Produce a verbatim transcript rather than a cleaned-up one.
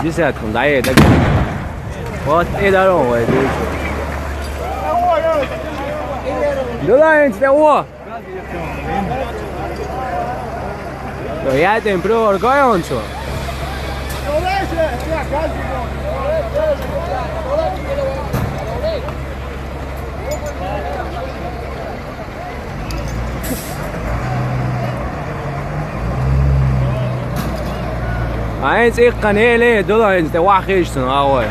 Десятку даед. Вот и здорово, дуйчу. Дулаинч, те о! То я тем приор гайончу. Айнц иккан эле, дулаинч, те вахиш цун, агъой.